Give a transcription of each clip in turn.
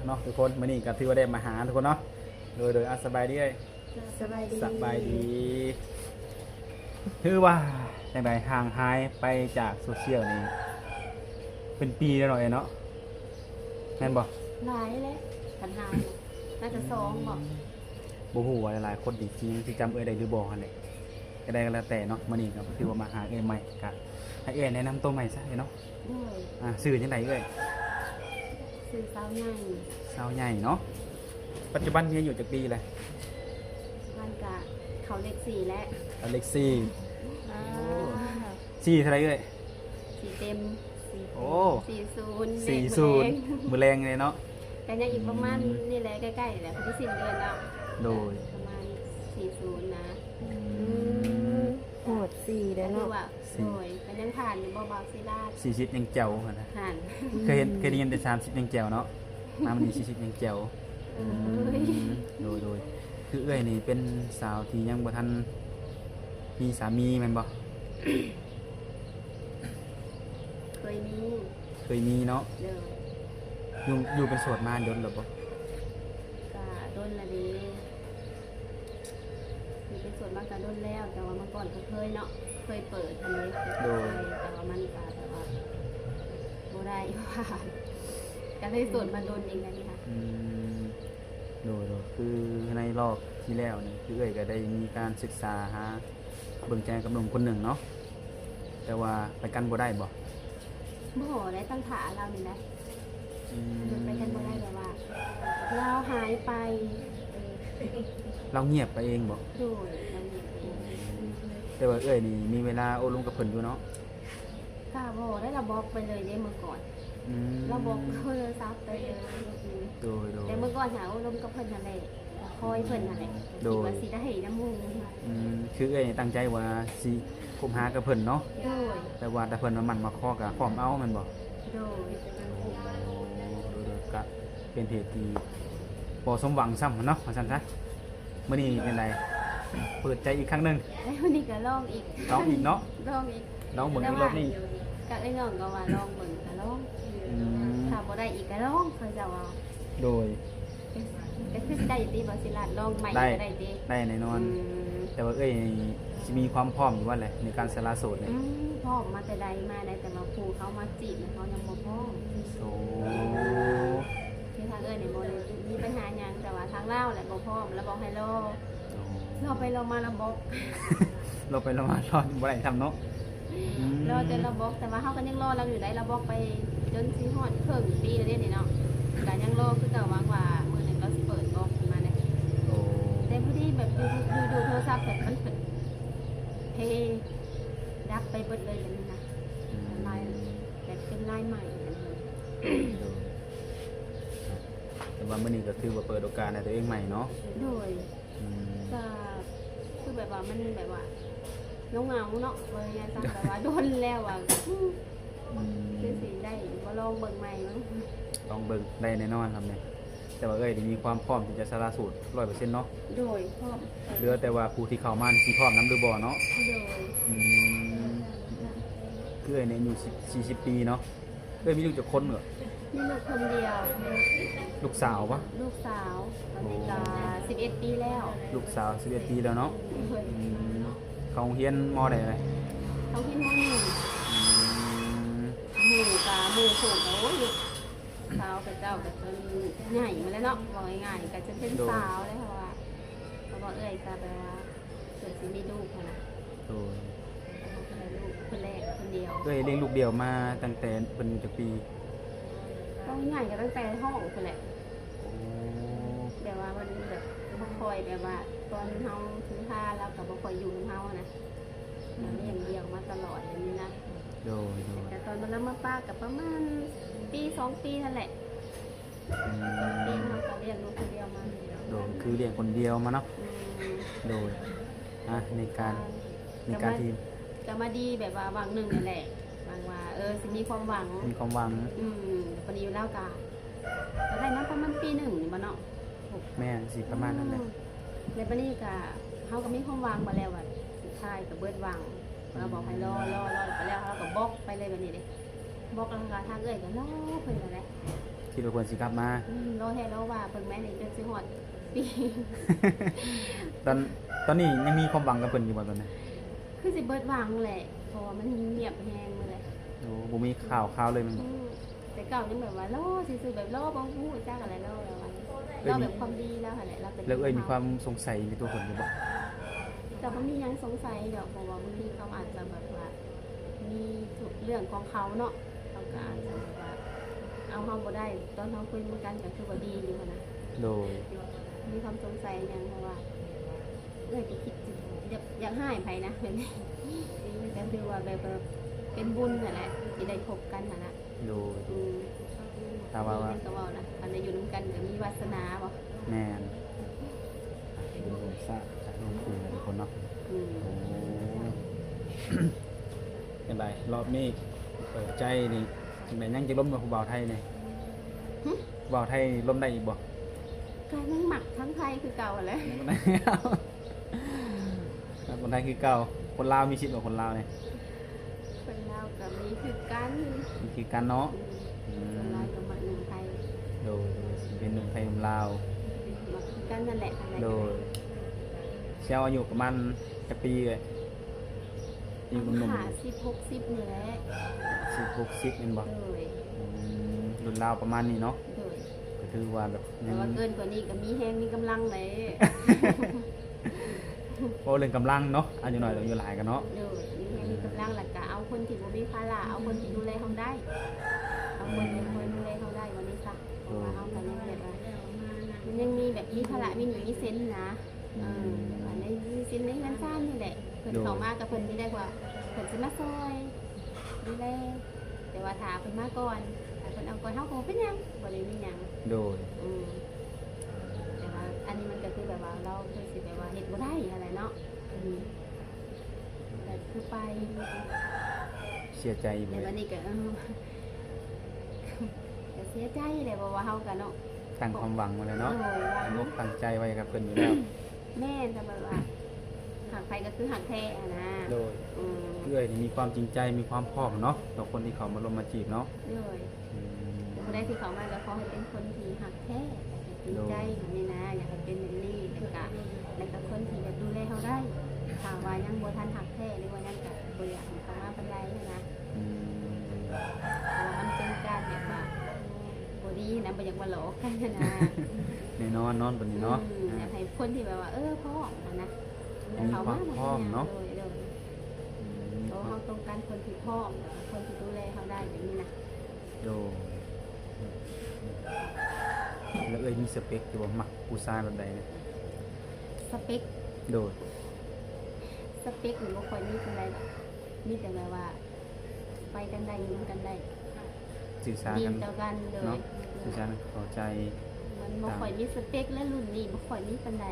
ເນາະທຸກຄົນ. ມື້ນີ້ກໍຖືວ່າໄດ້ມາຫາທຸກຄົນເນາະ. ໂດຍ ໂດຍ ອ່າ ສະບາຍດີເອື້ອຍ. ສະບາຍດີ ສະບາຍດີ. ຖືວ່າຈັ່ງໃດ ຫ່າງຫາຍໄປຈາກໂຊຊຽວນີ້ເປັນປີແລ້ວເນາະເອື້ອຍເນາະ ແມ່ນບໍ່? ຫຼາຍແລ້ວ ຄັນຫາຍ ໜ້າຈະສອງບໍ່. ບໍ່ຮູ້ວ່າຫຼາຍໆຄົນນີ້ຊິຍັງຊິຈຳເອື້ອຍໄດ້ຫຼືບໍ່ຫັ້ນແຫຼະ. ຈັ່ງໃດກໍແລ້ວແຕ່ເນາະ ມື້ນີ້ກໍຖືວ່າມາຫາເອື້ອຍໃໝ່ ກໍໃຫ້ເອື້ອຍແນະນຳໂຕໃໝ່ຊະເອື້ອຍເນາະ. ໂດຍ. ອ່າ ຊື່ຈັ່ງໃດເອື້ອຍ? ຊື່ສາວໃຫຍ່. ສາວໃຫຍ່ເນາະ. ປັດຈຸບັນມີອາຍຸຈັກປີແລ້ວ? ປັດຈຸບັນກະເຂົ້າເລກສີ່ແລ້ວ. ເຂົ້າເລກສີ່. ອ່າ ສີ່ເທົ່າໃດເອື້ອຍ? ສີ່ເຕັມ. ໂອ້ ສີ່ສູນ ສີ່ສູນ ເລກມື້ແລງ ມື້ແລງເລີຍເນາະ. ກໍຍັງອີກປະມານ ອືມ ນີ້ແຫຼະ ໃກ້ໆແຫຼະ ພໍດີສິ້ນເດືອນເນາະ. ໂດຍ. ປະມານສີ່ສູນນະ. ອືມ ອືມ ໂຫດສີ່ເດ້ເນາະ. ກໍຖືວ່າ ສີ່ ໂດຍ ກໍຍັງຜ່ານຢູ່ບໍ່ ບ່າວສີລາດ? ສີ່ສິບຍັງແຈ່ວຫັ້ນນະ. ຜ່ານ. ເຄີຍເຫັນ ເຄີຍໄດ້ຍິນແຕ່ສາມສິບຍັງແຈ່ວເນາະ. ມາມື້ນີ້ສີ່ສິບຍັງແຈ່ວ. ໂອ້ຍ ອືມ ໂດຍ ໂດຍ. ຄືເອື້ອຍນີ້ເປັນສາວທີ່ຍັງບໍ່ທັນມີສາມີແມ່ນບໍ່? ເຄີຍມີ. ເຄີຍມີເນາະ. ໂດຍ. ຢູ່ ຢູ່ເປັນໂສດມາດົນແລ້ວບໍ່? ກະດົນລະເດ. ຢູ່ເປັນໂສດມາກະດົນແລ້ວ ແຕ່ວ່າເມື່ອກ່ອນກໍເຄີຍເນາະ ເຄີຍເປີດຫັ້ນເດ. ໂດຍ. ແຕ່ວ່າມັນກະແບບວ່າບໍ່ໄດ້ ກໍເລີຍໂສດມາດົນອີກແລ້ວນີ້ຄ່ະ. ອືມ ໂດຍ ໂດຍ. ຄືໃນຮອບທີ່ແລ້ວນີ້ ຄືເອື້ອຍກໍໄດ້ມີການສຶກສາຫາເບິ່ງໃຈກັບໜຸ່ມຄົນໜຶ່ງເນາະ ແຕ່ວ່າໄປກັນບໍ່ໄດ້ບໍ່? ບໍ່ໄດ້ ຕັ້ງຖ້າລາວນີ້ນະ. ອືມ ໄປກັນບໍ່ໄດ້ ແບບວ່າລາວຫາຍໄປ. ເອີ ລາວງຽບໄປເອງບໍ່? ໂດຍ ລາວງຽບໄປເອງ. ແຕ່ວ່າເອື້ອຍນີ້ມີເວລາໂອ້ລົມກັບເພິ່ນຢູ່ເນາະ? ກະບໍ່ໄດ້ ລາວບລັອກໄປເລີຍເດ້ເມື່ອກ່ອນ. ອືມ ລາວບລັອກໂທລະສັບໄປເລີຍ. ໂດຍ ໂດຍ. ແຕ່ເມື່ອກ່ອນຫາໂອ້ລົມກັບເພິ່ນຫັ້ນແຫຼະ ກໍຄອຍເພິ່ນຫັ້ນແຫຼະ. ໂດຍ. ຄິດວ່າຊິໄດ້ນຳໝູ່. ອືມ ຄືເອື້ອຍນີ້ຕັ້ງໃຈວ່າຊິຄົບຫາກັບເພິ່ນເນາະ? ໂດຍ. ແຕ່ວ່າຖ້າເພິ່ນມາໝັ້ນມາຂໍກໍພ້ອມເອົາແມ່ນບໍ່? ໂດຍ. ໂອ້ ໂດຍ ໂດຍ. ກະເປັນເຫດທີ່ບໍ່ສົມຫວັງຊ້ຳເນາະ ວ່າຊັ້ນຊະ. ມື້ນີ້ເປັນໃດ ເປີດໃຈອີກຄັ້ງໜຶ່ງ? ມື້ນີ້ກໍລອງອີກ. ລອງອີກເນາະ? ລອງອີກ. ລອງເບິ່ງອີກລອບນີ້. ກໍເອື້ອຍນ້ອງກໍວ່າລອງເບິ່ງກໍລອງ. ອືມ ຖ້າບໍ່ໄດ້ອີກກໍລອງ ເຂົາເຈົ້າວ່າ. ໂດຍ. ກໍຄືຊິໄດ້ຕິ ບໍ່ຊິລາດ ລອງໃໝ່ກໍໄດ້ຕິ? ໄດ້ແນ່ນອນ. ອືມ ແຕ່ວ່າເອື້ອຍຊິມີຄວາມພ້ອມຢູ່ວ່າແຫຼະ ໃນການສະຫຼະໂສດນີ້? ອືມ ພ້ອມມາແຕ່ໃດມາໄດ້ ແຕ່ວ່າຜູ້ເຂົາມາຈີບເຂົາຍັງບໍ່ພ້ອມ. ໂອ້ ຄືທາງເອື້ອຍນີ້ບໍ່ໄດ້ມີບັນຫາຫຍັງ ແຕ່ວ່າທາງລາວແຫຼະບໍ່ພ້ອມ ລາວບອກໃຫ້ລໍ. ອໍ ລໍໄປລໍມາລາວບລັອກ. ລໍໄປລໍມາລໍບໍ່ໄດ້ຊ້ຳເນາະ. ອືມ ລໍຈົນລາວບລັອກ ແຕ່ວ່າເຮົາກໍຍັງລໍລາວຢູ່ໃດ໋ ລາວບລັອກໄປຈົນຊິຮອດເຄິ່ງປີແລ້ວເດ້ນີ້ເນາະ ກໍຍັງລໍຄືເກົ່າ ຫວັງວ່າມື້ໜຶ່ງລາວຊິເປີດບລັອກຂຶ້ນມາແດ່. ໂອ້ ແຕ່ພໍດີແບບຢູ່ ຢູ່ ຢູ່ໂທລະສັບແບບມັນເປັນເພ ດັບໄປເບິດເລີຍແບບນີ້ນະ. ອືມ ລາຍ ແບບເປັນລາຍໃໝ່. ໂດຍ. ແຕ່ວ່າມື້ນີ້ກໍຖືວ່າເປີດໂອກາດໃຫ້ຕົວເອງໃໝ່ເນາະ. ໂດຍ. ອືມ ກໍຄືແບບວ່າມັນແບບວ່າເຫງົາໆເນາະ ເວົ້າງ່າຍໆຊະ ແບບວ່າດົນແລ້ວວ່າ ອືມ ອືມ ຄືຊິໄດ້ບໍ່ ລອງເບິ່ງໃໝ່ເນາະ. ລອງເບິ່ງ ໄດ້ແນ່ນອນຄຳນີ້. ແຕ່ວ່າເອື້ອຍນີ້ມີຄວາມພ້ອມທີ່ຈະສະຫຼະໂສດຮ້ອຍເປີເຊັນເນາະ. ໂດຍ ພ້ອມ. ເຫຼືອແຕ່ວ່າຜູ້ທີ່ເຂົ້າມານີ້ຊິພ້ອມນຳຫຼືບໍ່ເນາະ. ໂດຍ. ອືມ ຄືເອື້ອຍນີ້ອາຍຸສິບ ສີ່ສິບປີເນາະ. ເອື້ອຍມີລູກຈັກຄົນເອີ? ມີລູກຄົນດຽວ. ລູກສາວປະ? ລູກສາວ ຕອນນີ້ກໍ ໂອ້ ສິບເອັດປີແລ້ວ. ລູກສາວສິບເອັດປີແລ້ວເນາະ. ໂດຍ. ອືມ ເຂົ້າໂຮງຮຽນ ມໍໃດແລ້ວ? ເຂົ້າຮຽນ ມໍໜຶ່ງ. ອືມ ໝູ່ກໍ ໝູ່ຜູ້ກໍ ໂອ້ຍ ສາວຂະເຈົ້າກໍຈົນໃຫຍ່ມາແລ້ວເນາະ ເວົ້າງ່າຍໆ ກໍຈົນເປັນ ໂດຍ ສາວແລ້ວ ເພາະວ່າ ເພາະວ່າເອື້ອຍກໍແບບວ່າ ເພິ່ນຊິມີລູກຫັ້ນນະ. ໂດຍ. ລູກຄົນແລກຄົນດຽວ. ເອື້ອຍລ້ຽງລູກດຽວມາຕັ້ງແຕ່ເພິ່ນຈັກປີ? ເວົ້າງ່າຍໆກໍຕັ້ງແຕ່ທ້ອງພຸ້ນແຫຼະ. ໂອ້ ແບບວ່າມັນແບບບໍ່ຄ່ອຍ ແບບວ່າຕອນເຮົາຖືພາລາວກໍບໍ່ຄ່ອຍຢູ່ນຳເຮົານະ. ອືມ ເຮົາລ້ຽງດຽວມາຕະຫຼອດແບບນີ້ນະ. ໂດຍ ໂດຍ. ແຕ່ຕອນມາລຳມາປາກກໍປະມານປີສອງປີຫັ້ນແຫຼະ. ອືມ ເຮົາກໍລ້ຽງລູກຄົນດຽວມາ. ໂດຍ ຄືລ້ຽງຄົນດຽວມາເນາະ. ອືມ ໂດຍ. ອ່ະ ໃນການ ໃນການທີ່ ກໍມາດີແບບວ່າຫວ່າງໜຶ່ງນັ້ນແຫຼະ ຫວັງວ່າ ເອີ ຊິມີຄວາມຫວັງ ມີຄວາມຫວັງ. ອືມ ບັດນີ້ຢູ່ລາວກໍ ກໍໄດ້ມາປະມານປີໜຶ່ງນີ້ບໍ່ເນາະ? ແມ່ນ ຊິປະມານນັ້ນແຫຼະ. ອືມ ແລ້ວບັດນີ້ກໍ ເຮົາກໍມີຄວາມຫວັງໄປແລ້ວ ວ່າສຸດທ້າຍກໍເບິດຫວັງ. ລາວບອກໃຫ້ລໍ ລໍ ລໍໄປແລ້ວ ເຮົາກໍບລັອກໄປເລີຍແບບນີ້ເດ້. ບລັອກແລ້ວກໍທາງເອື້ອຍກໍລໍເພິ່ນນັ້ນແຫຼະ. ຄິດວ່າເພິ່ນຊິກັບມາ? ອືມ ລໍແທ້ລໍວ່າເບິ່ງແມ້ນີ້ຈົນຊິຮອດປີ. ຕອນ ຕອນນີ້ຍັງມີຄວາມຫວັງກັບເພິ່ນຢູ່ບໍ່ຕອນນີ້? ຄືຊິເບິດຫວັງແຫຼະ ເພາະວ່າມັນງຽບແຮງໝົດແຫຼະ. ໂອ້ ບໍ່ມີຂ່າວຄາວເລີຍແມ່ນບໍ່? ອືມ ແຕ່ເກົ່າຍັງແບບວ່າລໍຊື່ໆ ແບບລໍບໍ່ຮູ້ຈັກຫັ້ນແຫຼະ ລໍແບບວ່າ ເອື້ອຍມີ ລໍແບບຄວາມດີລາວຫັ້ນແຫຼະ ລາວເປັນ ແລ້ວເອື້ອຍມີຄວາມສົງໄສໃນຕົວເພິ່ນຢູ່ບໍ່? ກໍບໍ່ມີຫຍັງສົງໄສດອກ ເພາະວ່າບາງທີເຂົາອາດຈະແບບວ່າ ມີທຸກເລື່ອງຂອງເຂົາເນາະ ເຂົາກໍອາດຈະແບບວ່າເອົາເຮົາບໍ່ໄດ້ ຕອນເຮົາຄຸຍນຳກັນກໍຄືວ່າດີຢູ່ຫັ້ນນະ. ໂດຍ ມີຄວາມສົງໄສຫຍັງ ເພາະວ່າເອື້ອຍກໍຄິດ ຢາກ ຢາກຮ້າຍໃຜນະ ແບບນີ້ ກໍຖືວ່າແບບ ເປັນບຸນຫັ້ນແຫຼະ ທີ່ໄດ້ພົບກັນຫັ້ນນະ. ໂດຍ ອືມ ຖ້າວ່າ ດີເພິ່ນກໍເວົ້ານະ ຄັນໄດ້ຢູ່ນຳກັນກໍມີວາສະໜາບໍ? ແມ່ນ ເປັນບຸນສາດຈາກນ້ອງຄູ່ກັນຄົນເນາະ. ອືມ ໂອ້ ຈັ່ງໃດລອບນີ້ເປີດໃຈນີ້ ແມ່ນຍັງຈະລົມກັບຜູ້ບ່າວໄທນີ້? ຫຶ? ຜູ້ບ່າວໄທລົມໄດ້ອີກບໍ່? ກໍຍັງມັກທັງໄທຄືເກົ່າຫັ້ນແຫຼະ. ຄົນໄທຄືເກົ່າ. ຄົນລາວມີສິດບໍ່ ຄົນລາວນີ້? ຄົນລາວກໍມີຄືກັນ. ມີຄືກັນເນາະ. ອືມ ອືມ ສ່ວນຫຼາຍກໍມັກໜຸ່ມໄທ. ໂດຍ ເປັນໜຸ່ມໄທໜຸ່ມລາວ ມັກຄືກັນນັ້ນແຫຼະ. ໂດຍ ແຊວອາຍຸປະມານຈັກປີເອີຍ? ອາຍຸໜຸ່ມໆ ຫ້າສິບ ຫົກສິບນີ້ແຫຼະ. ຫ້າສິບ ຫົກສິບແມ່ນບໍ່? ໂດຍ ອືມ ລຸ້ນລາວປະມານນີ້ເນາະ. ໂດຍ ກໍຖືວ່າແບບ ແຕ່ວ່າເກີນກວ່ານີ້ກໍມີແຮງມີກຳລັງແຫຼະ. ເວົ້າເລື່ອງກຳລັງເນາະ ອາຍຸໜ້ອຍອາຍຸຫຼາຍກັນເນາະ. ໂດຍ ມີແຮງມີກຳລັງ ແລ້ວກໍເອົາຄົນທີ່ບໍ່ມີພາລະ ເອົາຄົນທີ່ດູແລເຮົາໄດ້ ເອົາຄົນທີ່ ອືມ ຄອຍດູແລເຮົາໄດ້ ວ່ານີ້ຊະ. ເພາະວ່າເຮົາກໍຍັງແບບວ່າ ມັນຍັງມີແບບມີພາລະມີໜີ້ມີສິນນະ. ອືມ ເອີ ແບບວ່າໃນໜີ້ສິນໃນເຮືອນຊານນີ້ແຫຼະ ເພິ່ນ ໂດຍ ເຂົ້າມາກໍເພິ່ນມີແຕ່ວ່າເພິ່ນຊິມາຊ່ອຍ ດູແລ ແຕ່ວ່າຖ້າເພິ່ນມາກ່ອນ ຖ້າເພິ່ນເອົາກ່ອນເຮົາກໍບໍ່ເປັນຫຍັງ ບໍ່ໄດ້ມີຫຍັງ. ໂດຍ ອືມ ແຕ່ວ່າອັນນີ້ມັນກໍຄືແບບວ່າລາວຄືຊິແບບວ່າເຮັດບໍ່ໄດ້ຫັ້ນແຫຼະເນາະ. ອືມ ແບບຄືໄປ ເສຍໃຈຢູ່ ແລ້ວບັດນີ້ກໍ ເອີ ກໍເສຍໃຈແຫຼະ ເພາະວ່າເຮົາກໍເນາະ ຕັ້ງຄວາມຫວັງໄວ້ແລ້ວເນາະ. ໂດຍ ຕັ້ງອົກຕັ້ງໃຈໄວ້ກັບເພິ່ນຢູ່ແລ້ວ. ແມ່ນ ແຕ່ແບບວ່າ ຮັກໃຜກໍຄືຮັກແທ້ຫັ້ນນະ. ໂດຍ ອືມ ເອື້ອຍນີ້ມີຄວາມຈິງໃຈ ມີຄວາມພ້ອມເນາະ ຕໍ່ຄົນທີ່ເຂົ້າມາລົມມາຈີບເນາະ. ໂດຍ ອືມ ຜູ້ໃດທີ່ເຂົ້າມາກໍຂໍໃຫ້ເປັນຄົນທີ່ຮັກແທ້ ແລ້ວກໍຈິງໃຈ ໂດຍ ແບບນີ້ນະ ຢາກໃຫ້ເປັນແບບນີ້ ແລ້ວກໍ ແລ້ວກໍຄົນທີ່ແບບດູແລເຮົາໄດ້. ຖ້າວ່າຍັງບໍ່ທັນຮັກແທ້ ຫຼືວ່າຫຍັງກໍບໍ່ຢາກໃຫ້ເຂົ້າມາປານໃດຫັ້ນນະ. ອືມ ເພາະວ່າມັນເປັນການແບບວ່າ ບໍ່ດີນະ ບໍ່ຢາກມາຫຼອກກັນຫັ້ນນະ. ແນ່ນອນເນາະ ບັດນີ້ເນາະ. ອືມ ອ່າ ຢາກໃຫ້ຄົນທີ່ແບບວ່າ ເອີ ພ້ອມຫັ້ນນະ ມີຄວາມພ້ອມເນາະ. ໂດຍ ໂດຍ ອືມ ເພາະເຮົາຕ້ອງການຄົນທີ່ພ້ອມ ແລ້ວກໍຄົນທີ່ດູແລເຮົາໄດ້ແບບນີ້ນະ. ໂດຍ ແລ້ວເອື້ອຍມີສະເປັກຢູ່ບໍ່ ມັກຜູ້ຊາຍແບບໃດ? ສະເປັກ ໂດຍ ສະເປັກນີ້ບໍ່ຄ່ອຍມີປານໃດດອກ ມີແຕ່ແບບວ່າ ໄປກັນໄດ້ ຢູ່ນຳກັນໄດ້ ສື່ສານກັນ ດີຕໍ່ກັນ. ໂດຍ ເນາະ ສື່ສານເຂົ້າໃຈ. ມັນບໍ່ຄ່ອຍມີສະເປັກ ແລະ ລຸ້ນນີ້ບໍ່ຄ່ອຍມີປານໃດ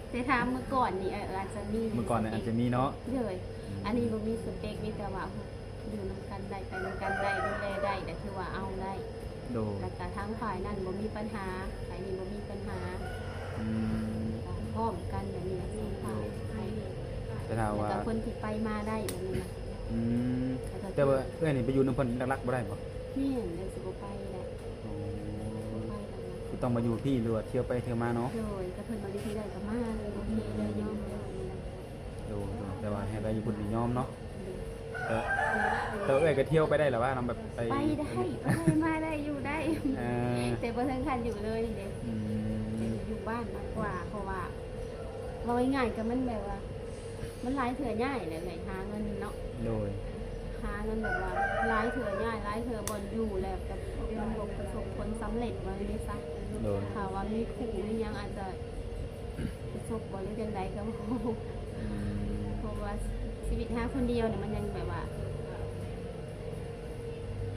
ແຕ່ຖາມເມື່ອກ່ອນນີ້ ເອີ ອາດຈະມີ ເມື່ອກ່ອນອາດຈະມີເນາະ. ໂດຍ ອືມ ອັນນີ້ບໍ່ມີສະເປັກ ມີແຕ່ວ່າ ຢູ່ນຳກັນໄດ້ ໄປນຳກັນໄດ້ ດູແລໄດ້ ກໍຖືວ່າເອົາໄດ້. ໂດຍ ແລ້ວກໍທາງຝ່າຍນັ້ນບໍ່ມີບັນຫາ ຝ່າຍນີ້ບໍ່ມີບັນຫາ. ອືມ ກໍພ້ອມກັນແບບນີ້ແຫຼະ ສອງຝ່າຍ. ໂດຍ ແຕ່ຖ້າວ່າ ແລ້ວກໍຄົນທີ່ໄປມາໄດ້ແບບນີ້ນະ. ອືມ ແຕ່ວ່າເອື້ອຍນີ້ໄປຢູ່ນຳເພິ່ນຫຼັກໆບໍ່ໄດ້ບໍ່? ແມ່ນ ແລ້ວຊິບໍ່ໄປແຫຼະ. ໂອ້ ບໍ່ໄປແລ້ວນະ ຄືຕ້ອງມາຢູ່ພີ້ ຫຼືວ່າທ່ຽວໄປທ່ຽວມາເນາະ? ໂດຍ ກໍເພິ່ນວ່າຢູ່ທີ່ໃດກໍມາ ໂອເຄເລີຍ ຍອມແລ້ວ. ໂດຍ ໂດຍ ແຕ່ວ່າໃຫ້ໄປຢູ່ພຸ້ນນີ້ຍອມເນາະ. ເອີ ແຕ່ເອື້ອຍກໍທ່ຽວໄປໄດ້ລະວ່ານຳ ແບບໄປ ໄປໄດ້ ໄປມາໄດ້ ຢູ່ໄດ້. ເອີ ແຕ່ບໍ່ເຖິງຂັ້ນຢູ່ເລີຍເດ້. ອືມ ແຕ່ຢູ່ບ້ານມາກກວ່າ ເພາະວ່າ ເວົ້າງ່າຍໆ ກໍມັນແບບວ່າ ມັນຫຼາຍເທື່ອຍ້າຍແຫຼະ ເອື້ອຍ ຫາເງິນເນາະ. ໂດຍ ຫາເງິນແບບວ່າຫຼາຍເທື່ອຍ້າຍ ຫຼາຍເທື່ອບ່ອນຢູ່ ແລ້ວກໍມັນບໍ່ປະສົບຜົນສຳເລັດ ວ່າຊັ້ນຊະ. ໂດຍ ຖ້າວ່າມີຄູ່ມີຫຍັງອາດຈະ ປະສົບບໍ່ ຫຼືຈັ່ງໃດກໍບໍ່ຮູ້. ອືມ ເພາະວ່າຊີວິດຫາຄົນດຽວນີ້ມັນຍັງແບບວ່າ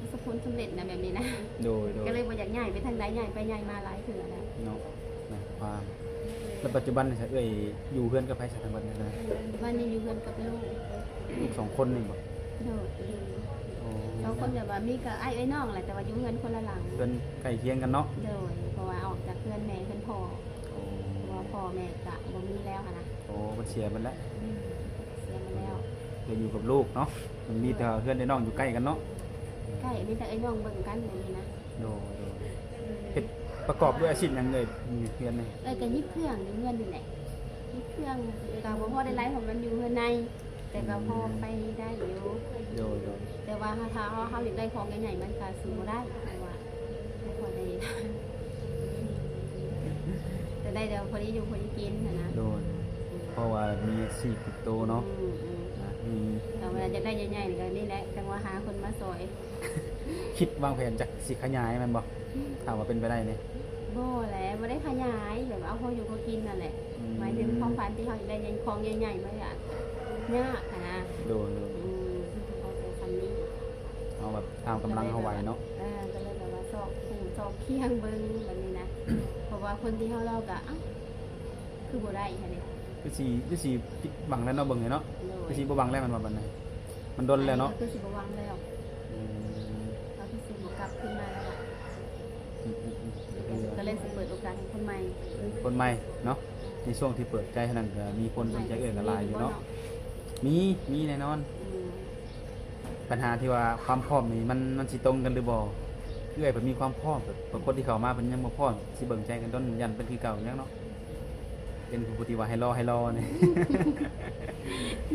ປະສົບຜົນສຳເລັດນະ ແບບນີ້ນະ. ໂດຍ ໂດຍ ກໍເລີຍບໍ່ຢາກຍ້າຍໄປທາງໃດ ຍ້າຍໄປຍ້າຍມາຫຼາຍເທື່ອແລ້ວເນາະ. ແມ່ນຄວາມ ແລ້ວປັດຈຸບັນນີ້ເອື້ອຍຢູ່ເຮືອນກັບໃຜຊະ ທັງໝົດນີ້? ບັດນີ້ຢູ່ເຮືອນກັບລູກ. ລູກສອງຄົນນີ້ບໍ່? ໂດຍ ຢູ່ ໂອ້ ສອງຄົນ ແບບວ່າມີກໍອ້າຍເອື້ອຍນ້ອງແຫຼະ ແຕ່ວ່າຢູ່ເຮືອນຄົນລະຫຼັງ. ເຮືອນໃກ້ຄຽງກັນເນາະ? ໂດຍ ເພາະວ່າອອກຈາກເຮືອນແມ່ເຮືອນພໍ່. ໂອ້ ເພາະວ່າພໍ່ແມ່ກະບໍ່ມີແລ້ວຫັ້ນນະ. ໂອ້ ເພິ່ນເສຍເບິດແລ້ວ. ອືມ ເສຍໝົດແລ້ວ. ເພິ່ນຢູ່ກັບລູກເນາະ ມັນມີແຕ່ເຮືອນໄອ້ນ້ອງຢູ່ໃກ້ກັນເນາະ. ໃກ້ ມີແຕ່ໄອ້ນ້ອງເບິ່ງກັນແບບນີ້ນະ. ໂດຍ ໂດຍ ປະກອບດ້ວຍອາຊີບຫຍັງເອີຍ ຢູ່ເຮືອນນີ້? ເອີ ກໍຫຍິບເຄື່ອງຢູ່ເຮືອນນີ້ແຫຼະ ຫຍິບເຄື່ອງ ກໍບໍ່ພໍໄດ້ຫຼາຍ ເພາະມັນຢູ່ເຮືອນໃນ ແຕ່ກໍພໍໄປໄດ້ຢູ່. ໂດຍ ໂດຍ. ແຕ່ວ່າຖ້າ ຖ້າເຮົາ ເຮົາຢາກໄດ້ຂອງໃຫຍ່ໆ ມັນກໍຊິບໍ່ໄດ້ ເພາະວ່າບໍ່ຄ່ອຍໄດ້ ແຕ່ໄດ້ແຕ່ພໍດີຢູ່ພໍດີກິນຫັ້ນນະ. ໂດຍ ເພາະວ່າມີອາຊີບຕິດໂຕເນາະ. ອືມ ອືມ ອາ ມີ ແຕ່ວ່າຢາກໄດ້ໃຫຍ່ໆ ນີ້ກໍນີ້ແຫຼະ ຈັ່ງວ່າຫາຄົນມາຊ່ອຍ. ຄິດວາງແຜນຈັກຊິຂະຫຍາຍແມ່ນບໍ່? ຖ້າວ່າເປັນໄປໄດ້ນີ້? ບໍ່ແຫຼະ ບໍ່ໄດ້ຂະຫຍາຍ ແບບເອົາພໍຢູ່ພໍກິນນັ້ນແຫຼະ. ອືມ ໝາຍເຖິງຄວາມຝັນທີ່ເຮົາຢາກໄດ້ຂອງໃຫຍ່ໆ ມັນກໍຍາກຫັ້ນນະ. ໂດຍ ໂດຍ. ອືມ ເອົາແຕ່ສ່ຳນີ້ ເອົາແບບຕາມກຳລັງເຮົາໄຫວເນາະ. ເອີ ກໍເລີຍແບບວ່າຊອກຄູ່ຊອກຄຽງເບິ່ງແບບນີ້ນະ ເພາະວ່າຄົນທີ່ເຮົາລໍກໍ ເອົ້າ ຄືບໍ່ໄດ້ຫັ້ນເດ. ຄືຊິ ຄືຊິຜິດຫວັງແລ້ວເນາະ ເບິ່ງແລ້ວເນາະ. ໂດຍ. ຄືຊິບໍ່ຫວັງແລ້ວແມ່ນບໍ່ບັດນີ້? ມັນດົນແລ້ວເນາະ. ອັນນີ້ກໍຄືຊິບໍ່ຫວັງແລ້ວ. ອືມ ກໍຄືຊິບໍ່ກັບຄືນມາແລ້ວລະ. ອືມ ອືມ ອືມ ກໍເລີຍ ກໍເລີຍຊິເປີດໂອກາດໃຫ້ຄົນໃໝ່. ເອີ ຄົນໃໝ່ເນາະ. ໃນຊ່ວງທີ່ເປີດໃຈເທົ່ານັ້ນ ກໍມີຄົນສົນໃຈເອື້ອຍກໍຫຼາຍຢູ່ເນາະ. ມີ ມີແນ່ນອນ. ອືມ ບັນຫາທີ່ວ່າຄວາມພ້ອມນີ້ ມັນ ມັນຊິຕົງກັນຫຼືບໍ່? ເອື້ອຍເພິ່ນມີຄວາມພ້ອມ ແຕ່ບາງຄົນທີ່ເຂົ້າມາເພິ່ນຍັງບໍ່ພ້ອມ ຊິເບິ່ງໃຈກັນດົນ ຢ້ານເປັນຄືເກົ່າຫຍັງເນາະ. ເປັນຜູ້ທີ່ວ່າໃຫ້ລໍ ໃຫ້ລໍນີ້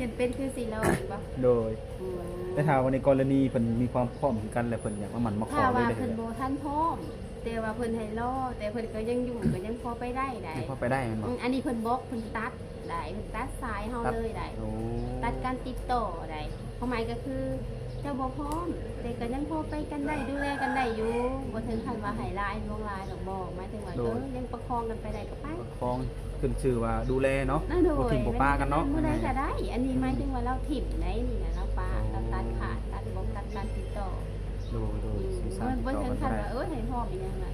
ຍັງເປັນຄືຊິລໍຢູ່ບໍ່? ໂດຍ. ອືມ ແຕ່ຖ້າວ່າໃນກໍລະນີເພິ່ນມີຄວາມພ້ອມຄືກັນ ແລ້ວເພິ່ນຢາກມາໝັ້ນມາຂໍ ຖ້າວ່າເພິ່ນບໍ່ທັນພ້ອມ ແຕ່ວ່າເພິ່ນໃຫ້ລໍ ແຕ່ເພິ່ນກໍຍັງຢູ່ ກໍຍັງພໍໄປໄດ້ໄດ໋. ຍັງພໍໄປໄດ້ແມ່ນບໍ່? ອືມ ອັນນີ້ເພິ່ນບລັອກ ເພິ່ນຕັດໄດ໋ ເພິ່ນຕັດສາຍເຮົາເລີຍໄດ໋. ໂອ້ ຕັດການຕິດຕໍ່ໄດ໋. ຄວາມໝາຍກໍຄື ເຈົ້າບໍ່ພ້ອມ ແຕ່ກໍຍັງພໍໄປກັນໄດ້ ດູແລກັນໄດ້ຢູ່ ບໍ່ເຖິງຂັ້ນວ່າໃຫ້ຫຼາຍ ຫຼວງຫຼາຍດອກ. ບໍ່ ໝາຍເຖິງວ່າ ໂດຍ ເອີ ຍັງປະຄອງກັນໄປໄດ້ກໍໄປ ປະຄອງ ຂຶ້ນຊື່ວ່າດູແລເນາະ. ໂດຍ. ບໍ່ຖິ້ມບໍ່ປະກັນເນາະ ມື້ໃດກໍໄດ້. ອັນນີ້ ອືມ ໝາຍເຖິງວ່າລາວຖິ້ມໄດ໋ ນີ້ນະ ລາວປະ ອໍ ລາວຕັດຂາດ ຕັດບົກ ຕັດການຕິດຕໍ່. ໂດຍ ໂດຍ. ອືມ ສື່ສານຕິດຕໍ່ກັນບໍ່ໄດ້ ບໍ່ເຖິງຂັ້ນວ່າ ເອີ ໃຫ້ພ້ອມອີຫຍັງນະ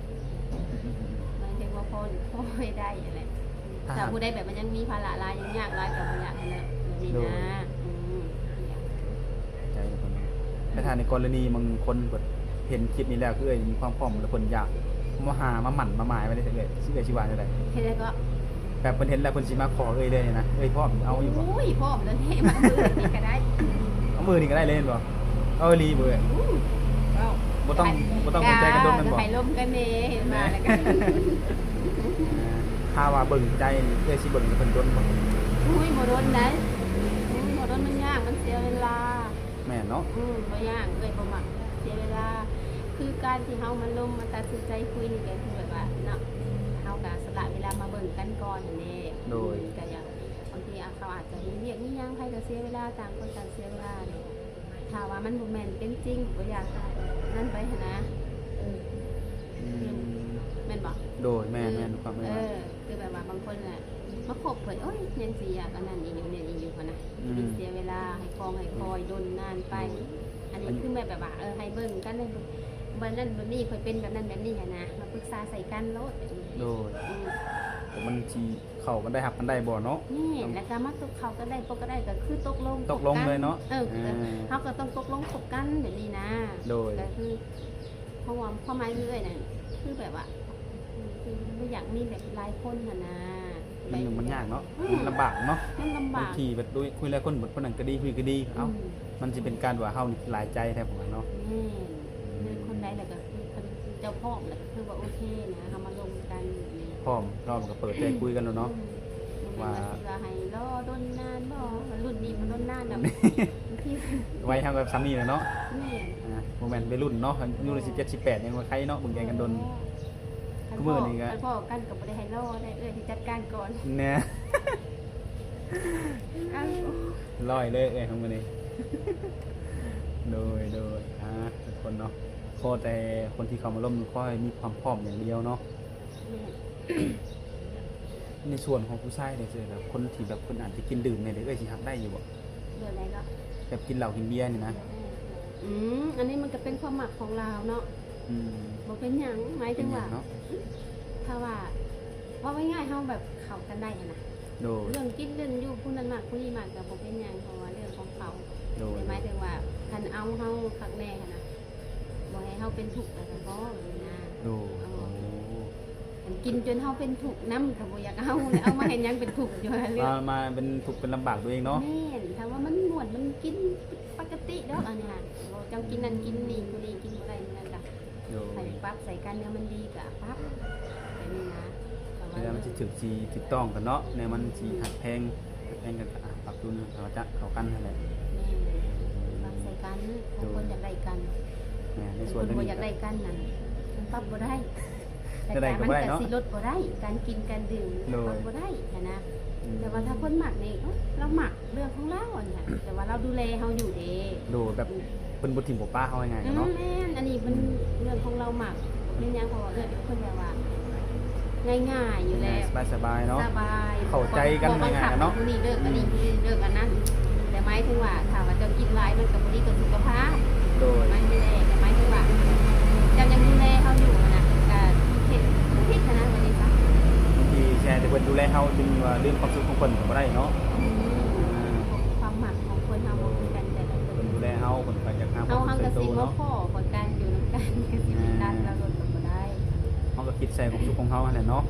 ອືມ ໝາຍເຖິງວ່າພໍ ພໍໄດ້ຫັ້ນແຫຼະ. ຖ້າ ຖ້າຜູ້ໃດແບບມັນຍັງມີພາລະຫຼາຍ ຍັງຍາກຫຼາຍ ກໍບໍ່ຢາກຫັ້ນແຫຼະ ແບບນີ້ນະ. ໂດຍ. ອືມ ໃຈເພິ່ນ. ແຕ່ຖ້າໃນກໍລະນີບາງຄົນເພິ່ນເຫັນຄລິບນີ້ແລ້ວ ຄືເອື້ອຍມີຄວາມພ້ອມ ແລ້ວເພິ່ນຢາກມາຫາມາໝັ້ນມາໝາຍໄວ້ເດ້ເອື້ອຍ ຊິ ເອື້ອຍຊິວ່າແນວໃດ? ເຮັດໃດກໍ? ແບບເພິ່ນເຫັນແລ້ວເພິ່ນຊິມາຂໍເອື້ອຍເລີຍນະ ເອື້ອຍພ້ອມເອົາຢູ່ບໍ່? ໂອ້ຍ ພ້ອມແລ້ວເດ້ ມາມື້ນີ້ກໍໄດ້ ເອົາມື້ນີ້ກໍໄດ້ເລີຍແມ່ນບໍ່? ເອົາອີ່ຫຼີບໍ່ເອື້ອຍ? ອືມ ເອົາ ບໍ່ຕ້ອງ ບໍ່ຕ້ອງສົນໃຈກັນດົນແມ່ນບໍ່? ໃຫ້ລົມກັນແດ່ ເຫັນມາແລ້ວກໍ ອ່າ ຖ້າວ່າເບິ່ງໃຈນີ້ ເອື້ອຍຊິເບິ່ງໃຫ້ເພິ່ນດົນບໍ່? ໂອ້ຍ ບໍ່ດົນໃດ໋ ໂອ້ຍ ບໍ່ດົນ ມັນຍາກ ມັນເສຍເວລາ. ແມ່ນເນາະ. ອືມ ບໍ່ຢາກ ເອື້ອຍບໍ່ມັກເສຍເວລາ ຄືການທີ່ເຮົາມາລົມມາຕັດສິນໃຈຄຸຍນີ້ ກໍຄືແບບວ່າເນາະ ເຮົາກໍສະຫຼະເວລາມາເບິ່ງກັນກ່ອນຫັ້ນເດ້. ໂດຍ. ອືມ ກໍຢາກ ບາງທີ ອາ ເຂົາອາດຈະມີວຽກມີຫຍັງ ໃຜກໍເສຍເວລາ ຕ່າງຄົນຕ່າງເສຍເວລາເນາະ. ຖ້າວ່າມັນບໍ່ແມ່ນເປັນຈິງ ບໍ່ຢາກນັ້ນໄປຫັ້ນນະ. ເອີ ອືມ ແມ່ນບໍ່? ໂດຍ ແມ່ນ ເອີ ແມ່ນ ຄວາມໝາຍ ເອີ ຄືແບບວ່າບາງຄົນນະ ມາຄົບເພິ່ນ ໂອ້ຍ ຍັງຊິຢາກອັນນັ້ນອີກຢູ່ ນີ້ອີກຢູ່ຫັ້ນນະ. ອືມ ເສຍເວລາ ໃຫ້ຄອງໃຫ້ຄອຍດົນນານໄປ. ໂດຍ. ອັນນີ້ຄືແມ່ນແບບວ່າ ເອີ ໃຫ້ເບິ່ງກັນ ໃຫ້ເບິ່ງ ບັດນັ້ນບັດນີ້ ຂ້ອຍເປັນແບບນັ້ນແບບນີ້ຫັ້ນນະ ມາປຶກສາໃສ່ກັນໂລດແບບນີ້. ໂດຍ. ອືມ ແຕ່ມັນຊິເຂົ້າກັນໄດ້ ຮັບກັນໄດ້ບໍ່ເນາະ? ແມ່ນ. ແລ້ວກໍມາຕົກເຂົ້າກັນໄດ້ ປົກກັນໄດ້ ກໍຄືຕົກລົງ ຕົກລົງເລີຍເນາະ. ເອີ ອ່າ ເຮົາກໍຕ້ອງຕົກລົງຄົບກັນແບບນີ້ນະ. ໂດຍ. ກໍຄື ເພາະວ່າຄວາມໝາຍເອື້ອຍນັ້ນ ຄືແບບວ່າ ຄືບໍ່ຢາກມີແບບຫຼາຍຄົນຫັ້ນນະ. ມັນຫຍຸ້ງມັນຍາກເນາະ. ອືມ ມັນລຳບາກເນາະ. ມັນລຳບາກ ບາງທີແບບຄຸຍຫຼາຍຄົນ ຄົນນັ້ນກໍດີ ຄົນນີ້ກໍດີ ເອົ້າ ອືມ ມັນຊິເປັນການວ່າເຮົານີ້ຫຼາຍໃຈແທ້ ເນາະ. ແມ່ນ. ອືມ ຄືຄົນໃດແລ້ວກໍຄືຄັນເຈົ້າພ້ອມແລ້ວກໍຄືວ່າໂອເຄນະ ເຮົາມາລົມກັນ. ພ້ອມ ພ້ອມກໍເປີດໃຈຄຸຍກັນໂລດເນາະ. ອືມ ວ່າ ບໍ່ແມ່ນວ່າຊິວ່າໃຫ້ລໍດົນນານບໍ່ ລຸ້ນນີ້ບໍ່ດົນນານດອກ ບາງທີ ໄວເຮົາກໍສ່ຳນີ້ແຫຼະເນາະ. ແມ່ນ. ອ່າ ບໍ່ແມ່ນໄວລຸ້ນເນາະ ອາຍຸສິບເຈັດ ສິບແປດ ຍັງວ່າໄຄເນາະ ເບິ່ງແຍງກັນດົນ. ອໍ ຄັນພໍ້ກັນກໍບໍ່ໄດ້ໃຫ້ລໍໄດ໋ ເອື້ອຍຊິຈັດການກ່ອນ. ແນ່ ຮ້ອຍເລີຍເອື້ອຍຂອງມື້ນີ້. ໂດຍ ໂດຍ. ອ່າ ທຸກຄົນເນາະ ຂໍແຕ່ຄົນທີ່ເຂົ້າມາລົມ ຂໍໃຫ້ມີຄວາມພ້ອມຢ່າງດຽວເນາະ. ແມ່ນ. ໃນສ່ວນຂອງຜູ້ຊາຍເດ ຄືແບບຄົນທີ່ແບບເພິ່ນອາດຈະກິນດື່ມແດ່ເດ ເອື້ອຍຊິຮັບໄດ້ຢູ່ບໍ່? ແບບໃດເນາະ? ແບບກິນເຫຼົ້າກິນເບຍນີ້ນະ. ອືມ ອັນນີ້ມັນກໍເປັນຄວາມມັກຂອງລາວເນາະ. ອືມ ບໍ່ເປັນຫຍັງ ໝາຍເຖິງວ່າ ເປັນຫຍັງເນາະ? ຖ້າວ່າ ເວົ້າງ່າຍໆ ເຮົາແບບເຂົ້າກັນໄດ້ຫັ້ນນະ. ໂດຍ. ເລື່ອງກິນເລື່ອງຢູ່ ຜູ້ນັ້ນມັກຜູ້ນີ້ມັກກໍບໍ່ເປັນຫຍັງ ເພາະວ່າເລື່ອງຂອງເຂົາ. ໂດຍ. ແຕ່ໝາຍເຖິງວ່າຄັນເອົາເຮົາຄັກແນ່ຫັ້ນນະ ບໍ່ໃຫ້ເຮົາເປັນທຸກແລ້ວກໍພໍແບບນີ້ນະ. ໂດຍ. ເອົາ ໂອ້ ຄັນກິນຈົນເຮົາເປັນທຸກນຳ ກໍບໍ່ຢາກເອົາ ແລ້ວເອົາມາເຮັດຫຍັງເປັນທຸກຢູ່ຫັ້ນເລີຍ. ມາ ມາເປັນທຸກເປັນລຳບາກຕົວເອງເນາະ. ແມ່ນ. ຖ້າວ່າມັນມ່ວນ ມັນກິນ ປະກະຕິດອກອັນນີ້ຫັ້ນ. ເຈົ້າກິນນັ້ນກິນນີ້ ຜູ້ນີ້ກິນບໍ່ໄດ້ ມື້ນັ້ນກະ ໂດ ໃຫ້ປັບໃສ່ກັນ ແນວມັນດີກໍປັບ ແບບນີ້ນະ ເວລາມັນຊິຖືກ ຊິຖືກຕ້ອງກັນເນາະ ແນວມັນຊິຮັກແພງ ຮັກແພງກັນກໍ ອ່ະ ປັບຢູ່ນະ ເຂົ້າຈະເຂົ້າກັນຫັ້ນແຫຼະ ແມ່ນ ປັບໃສ່ກັນ ໂດຍ ຄົນຢາກໄດ້ກັນ ແມ່ນ ໃນສ່ວນ ຄົນບໍ່ຢາກໄດ້ກັນນັ້ນ ມັນປັບບໍ່ໄດ້ ແຕ່ການມັນກໍຊິລົດບໍ່ໄດ້ ການກິນການດື່ມ ໂດຍ ປັບບໍ່ໄດ້ຫັ້ນນະ ອືມ ແຕ່ວ່າຖ້າຄົນມັກນີ້ ເອີ ລາວມັກ ເລື່ອງຂອງລາວອັນນີ້ ແຕ່ວ່າລາວດູແລເຮົາຢູ່ເດ້ ໂດຍ ແບບ ອືມ ເພິ່ນບໍ່ຖິ້ມບໍ່ປະເຮົາງ່າຍໆ ອືມ ເນາະ ແມ່ນ ອັນນີ້ມັນ ອືມ ເລື່ອງຂອງລາວມັກ ເປັນຫຍັງ ເພາະວ່າເອື້ອຍເປັນຄົນແບບວ່າງ່າຍໆຢູ່ແລ້ວ ງ່າຍໆ ສະບາຍໆ ເນາະ ສະບາຍ ເຂົ້າໃຈກັນງ່າຍໆ ເນາະ ຜູ້ນີ້ເລີກ ອືມ ອັນນີ້ຜູ້ນີ້ເລີກອັນນັ້ນ ແຕ່ໝາຍເຖິງວ່າ ຖ້າວ່າເຈົ້າກິນຫຼາຍ ມັນກໍບໍ່ດີຕໍ່ສຸຂະພາບ ໂດຍ ໝາຍເຖິງ ແຕ່ໝາຍເຖິງວ່າ ເຈົ້າຍັງດູແລເຮົາຢູ່ຫັ້ນນະ ກໍເຮັດບໍ່ຜິດຫັ້ນນະ ວ່າຈັ່ງຊັ້ນ ບາງທີແຊແຕ່ເພິ່ນດູແລເຮົາ ຈຶ່ງວ່າລືມຄວາມສຸກຂອງເພິ່ນກໍບໍ່ໄດ້ເນາະ ອືມ ອ່າ ຄວາມມັກຂອງຄົນເຮົາບໍ່ຄືກັນແຕ່ລະຄົນ ເພິ່ນດູແລເຮົາ ເພິ່ນກໍຢາກຫາຄວາມສຸກໃສ່ໂຕເນາະ ເຮົາກໍຊິບໍ່ພໍ້ກັນ ຢູ່ນຳກັນກໍຊິໄປຕັດລະລົດກໍບໍ່ໄດ້ ເຮົາກໍຄິດໃສ່ຄວາມສຸກຂອງເຮົາຫັ້ນແຫຼະເນາະ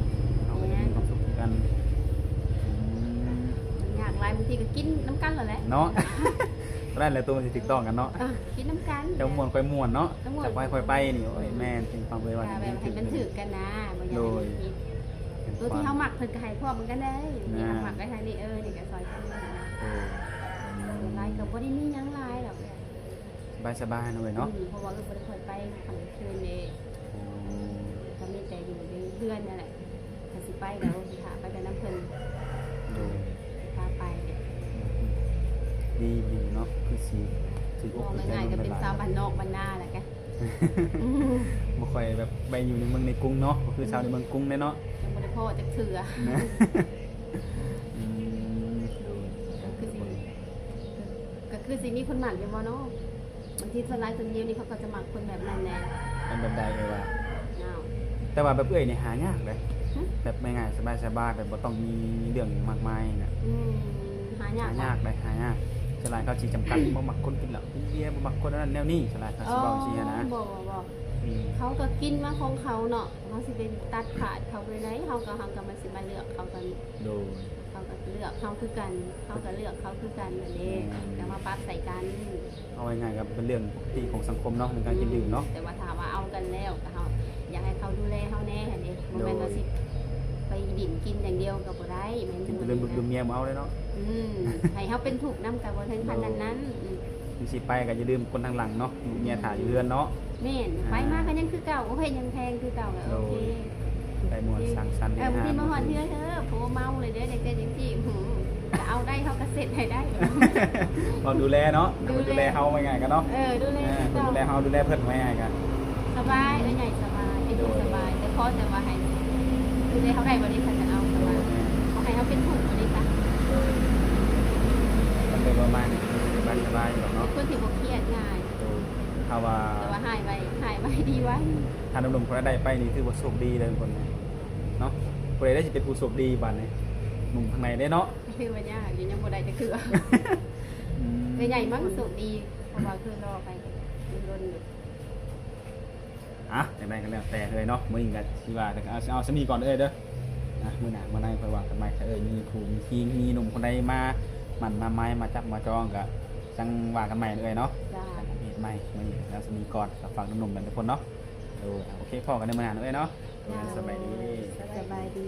ເຮົາກໍຢາກມີຄວາມສຸກຄືກັນ ອືມ ມັນຍາກຫຼາຍ ບາງທີກໍກິນນຳກັນແລ້ວແຫຼະເນາະ ຕອນນັ້ນແຫຼະໂຕມັນຊິຖືກຕ້ອງກັນເນາະ ອ່ະ ກິນນຳກັນ ເຈົ້າມ່ວນຂ້ອຍມ່ວນເນາະ ເຈົ້າມ່ວນຂ້ອຍໄປນີ້ ໂອ້ຍ ແມ່ນ ເປັນຄວາມເຄີຍວ່າ ແມ່ນ ໃຫ້ມັນຖືກກັນນະ ບໍ່ຢາກໃຫ້ມັນຜິດ ໂດຍ ໂຕທີ່ເຮົາມັກເພິ່ນກໍໃຫ້ພ້ອມກັນໄດ້ ແມ່ນ ມັກໄປທາງນີ້ ເອີ ນີ້ກໍຊ່ອຍກັນ ໂດຍ ສ່ວນຫຼາຍກໍບໍ່ໄດ້ມີຫຍັງຫຼາຍດອກ ສະບາຍໆ ເນາະເອື້ອຍເນາະ ອືມ ເພາະວ່າເອື້ອຍບໍ່ໄດ້ຄ່ອຍໄປກາງຄືນເດ້ ໂອ້ ກໍມີແຕ່ຢູ່ໃນເຮືອນນັ້ນແຫຼະ ຖ້າຊິໄປກໍຊິພາໄປແຕ່ນຳເພິ່ນ ໂດຍ ຊິພາໄປ ດີ ດີເນາະ ຄືຊິຖືກອົກຖືກໃຈ ເວົ້າງ່າຍໆ ກໍເປັນສາວບ້ານນອກບ້ານນາແຫຼະກະ ບໍ່ຄ່ອຍແບບໄປຢູ່ໃນເມືອງໃນກຸງເນາະ ກໍຄືຊາວໃນເມືອງກຸງແຫຼະເນາະ ຍັງບໍ່ໄດ້ພໍ້ຈັກເທື່ອ ອືມ ໂດຍ ກໍຄືຊິ ກໍຄືຊິມີຄົນມັກຢູ່ບໍ່ເນາະ? ບາງທີສ່ວນຫຼາຍຄົນດຽວນີ້ເຂົາກໍຈະມັກຄົນແບບນັ້ນແຫຼະ ເປັນແບບໃດເອື້ອຍວ່າ? ອ້າວ ແຕ່ວ່າແບບເອື້ອຍນີ້ຫາຍາກເດ້ ຫຶ? ແບບງ່າຍໆ ສະບາຍໆ ແບບບໍ່ຕ້ອງມີເລື່ອງຫຍັງມາກມາຍນະ ອືມ ຫາຍາກ ຫາຍາກເດ້ ຫາຍາກ ສ່ວນຫຼາຍເຂົາຊິຈຳກັດ ບໍ່ມັກຄົນກິນເຫຼົ້າກິນເບຍ ບໍ່ມັກຄົນອັນນັ້ນແນວນີ້ ສ່ວນຫຼາຍເຂົາຊິເວົ້າຈັ່ງຊີ້ຫັ້ນນະ ບໍ່ ບໍ່ ບໍ່ ອືມ ເຂົາກໍກິນມາຂອງເຂົາເນາະ ເຮົາຊິໄປຕັດຂາດເຂົາໄປໃດ ເຮົາກໍ ເຮົາກໍມັນຊິມາເລືອກເຂົາກັນ ໂດຍ ເຂົາກໍເລືອກເຮົາຄືກັນ ເຮົາກໍເລືອກເຂົາຄືກັນຫັ້ນເດ້ ແມ່ນ ກໍມາປັບໃສ່ກັນ ເອົາງ່າຍໆ ກໍເປັນເລື່ອງປົກກະຕິຂອງສັງຄົມເນາະ ເລື່ອງການກິນດື່ມເນາະ ອືມ ແຕ່ວ່າຖ້າວ່າເອົາກັນແລ້ວ ກໍເຮົາຢາກໃຫ້ເຂົາດູແລເຮົາແດ່ຫັ້ນເດ້ ບໍ່ແມ່ນວ່າ ໂດຍ ຊິໄປດິ້ນກິນຢ່າງດຽວກໍບໍ່ໄດ້ ແມ່ນ ກິນແຕ່ເລື່ອງລູກເລື່ອງເມຍບໍ່ເອົາເລີຍເນາະ ອືມ ໃຫ້ເຮົາເປັນທຸກນຳກໍບໍ່ເຖິງຂັ້ນນັ້ນ ໂດຍ ນັ້ນ ອືມ ຄືຊິໄປກໍຢ່າລືມຄົນທາງຫຼັງເນາະ ລູກເມຍຖ້າຢູ່ເຮືອນເນາະ ແມ່ນ ອ່າ ໄປມາກໍຍັງຄືເກົ່າ ໂອ້ຍ ຍັງແພງຄືເກົ່າ ໂອເຄ ໂດຍ ໄປມ່ວນສັງສັນ ເອີ ບາງທີມາຮອດເຮືອນ ເອີ ໂພເມົາເລີຍເດ້ ຈັ່ງຊັ້ນຈັ່ງຊີ້ ຫື ກໍເອົາໄດ້ ເຮົາກໍເຊັດໃຫ້ໄດ້ ເຮົາດູແລເນາະ ເພິ່ນດູແລເຮົາວ່າງ່າຍກັນເນາະ ເອີ ດູແລ ເອີ ເພິ່ນດູແລເຮົາ ດູແລເພິ່ນວ່າງ່າຍກັນ ສະບາຍ ເອີ ໃຫຍ່ສະບາຍ ເປັນທຸກສະບາຍ ໂດຍ ແຕ່ຂໍແຕ່ວ່າໃຫ້ດູແລເຮົາໄດ້ບໍ່ນີ້ ຄັນຈະເອົາສະບາຍ ໂດຍ ແມ່ນ ບໍ່ໃຫ້ເຮົາເປັນທຸກບໍ່ນີ້ຊະ ໂດຍ ກໍເປັນປະມານນີ້ ສະບາຍໆ ດອກເນາະ ເປັນຄົນທີ່ບໍ່ຄຽດງ່າຍ ໂດຍ ຖ້າວ່າ ແຕ່ວ່າຫາຍໄວ ຫາຍໄວດີໄວ ຖ້າໜຸ່ມໆ ຄົນໃດໄດ້ໄປນີ້ ຖືວ່າໂຊກດີເລີຍທຸກຄົນເນາະ ຜູ້ໃດໄດ້ຊິເປັນຜູ້ໂຊກດີບາດນີ້ ໜຸ່ມທາງໃນເດ້ເນາະ ຄືວ່າຍາກຢູ່ ຍັງບໍ່ໄດ້ຈັກເທື່ອ ອືມ ເອື້ອຍໃຫຍ່ມັ້ງໂຊກດີ ເພາະວ່າຄືລໍໄປດົນໆ ຢູ່ ອ່ະ ຈັ່ງໃດກໍແລ້ວແຕ່ເອື້ອຍເນາະ ມື້ນີ້ກໍຊິວ່າ ແຕ່ກໍເອົາ ເອົາສ່ຳນີ້ກ່ອນເອື້ອຍເດີ ອ່ະ ມື້ໜ້າມື້ໃນຄ່ອຍວ່າກັນໃໝ່ ຖ້າເອື້ອຍມີຄູ່ມີຄີງ ມີໜຸ່ມຄົນໃດມາໝັ້ນມາໝາຍ ມາຈັບມາຈອງ ກໍຈັ່ງວ່າກັນໃໝ່ເອື້ອຍເນາະ ຈ້າ ເຮັດໃໝ່ ມື້ນີ້ເອົາສ່ຳນີ້ກ່ອນ ກໍຝາກໜຸ່ມໆ ແບບທຸກຄົນເນາະ ໂດຍ ໂອເຄ ພໍ້ກັນໃນມື້ໜ້າເນາະເອື້ອຍເນາະ ໂດຍ ສະບາຍດີ ສະບາຍດີ.